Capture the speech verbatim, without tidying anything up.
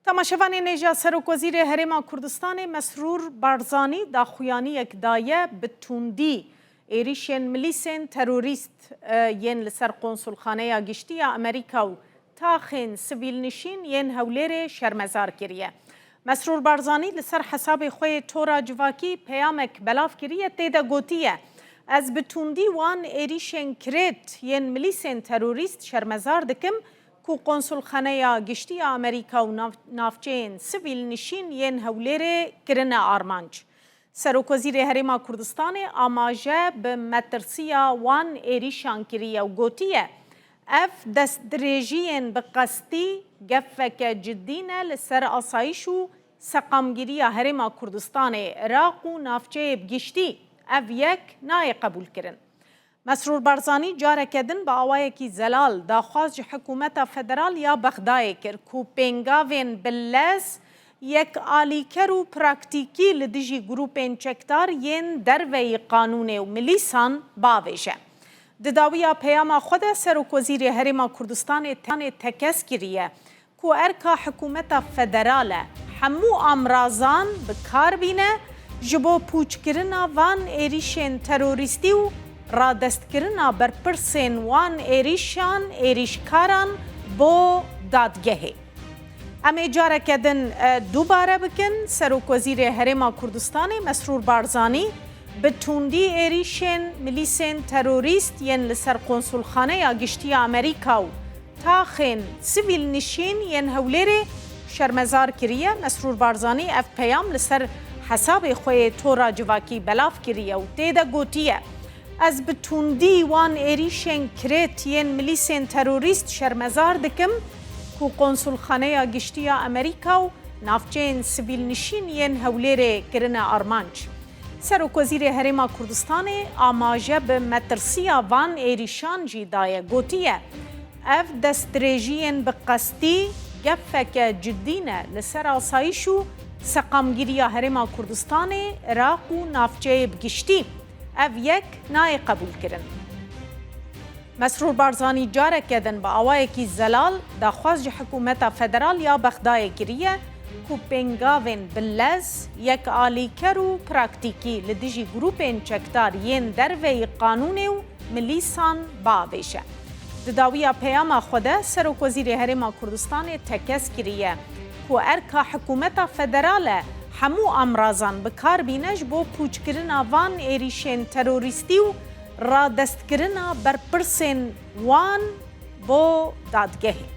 Temaşevanên hêja, Serokwezîrê Herêma Kurdistanê Mesrûr Barzanî daxuyaniyek daye bi tundî êrîşên milîsên terorîst, e, yên li ser Konsulxaneya Giştî ya Amerîka û taxên sivîlnişîn yên Hewlêrê şermezar kiriye. Mesrûr Barzanî li ser hesabê xwe yê tora civakî peyamek belav kiriye, tê de gotiye, Ez bi tundî wan êrîşên kirêt yên milîsên terorîst şermezar dikim ku Konsulxaneya Giştî ya Amerîka û nav-, navçeyên sivîl nişîn yên Hewlêrê kirine armanc. Serokwezîrê Herêma Kurdistanê amaje bi metirsiya wan êrîşan kiriye û gotiye, Ev destdirêjiyên bi qestî gefeke cidî ne li ser asayîş û seqamgiriya Herêma Kurdistanê, Iraq û navçeyê bi giştî. Ev yek nayê qebûlkirin. Mesrûr Barzanî careke din bi awayekî zelal daxwaz ji hikûmeta federal ya Bexdayê kir ku pêngavên bi lez, yekalîker û praktîkî li dijî grûpên çekdar yên derveyî qanûnê û milîsan bavêje. Di dawiya peyama xwe de Serokwezîrê Herêma Kurdistanê te-, tekez kiriye ku erka hikûmeta federal e hemû amrazan bi kar bîne ji bo pûçkirina van êrîşên terorîstî û radestkirina berpirsên wan êrîşan, êrîşkaran bo dadgehê. Em ê careke din, e, dubare bikin, Serokwezîrê Herêma Kurdistanê Mesrûr Barzanî bi tundî êrîşên milîsên terorîst yên li ser Konsulxaneya Giştî ya Amerîka û taxên sivîl nişîn yên Hewlêrê şermezar kiriye. Mesrûr Barzanî ev peyam li ser hesabê xwe yê tora civakî belav kiriye û tê de gotiye, Ez bi tundî wan êrîşên kirêt yên milîsên terorîst şermezar dikim ku Konsulxaneya Giştî ya Amerîka û navçeyên sivîl nişîn yên Hewlêrê kirine armanc. Serokwezîrê Herêma Kurdistanê amaje bi metirsiya van êrîşan jî daye, gotiye, Ev destdirêjiyên bi qestî gefeke cidî ne li ser asayîş û seqamgiriya Herêma Kurdistanê, Iraq û navçeyê bi giştî. Ev yek nayê qebûlkirin. Mesrûr Barzanî careke din bi awayekî zelal daxwaz ji hikûmeta federal ya Bexdayê kiriye ku pêngavên bi lez, yekalîker û praktîkî li dijî grûpên çekdar yên derveyî qanûnê û milîsan bavêje. Di dawiya peyama xwe de Serokwezîrê Herêma Kurdistanê tekez kiriye ku erka hikûmeta federal e hemû amrazan bi kar bîne ji bo pûçkirina van êrîşên terorîstî û radestkirina berpirsên wan bo dadgehê.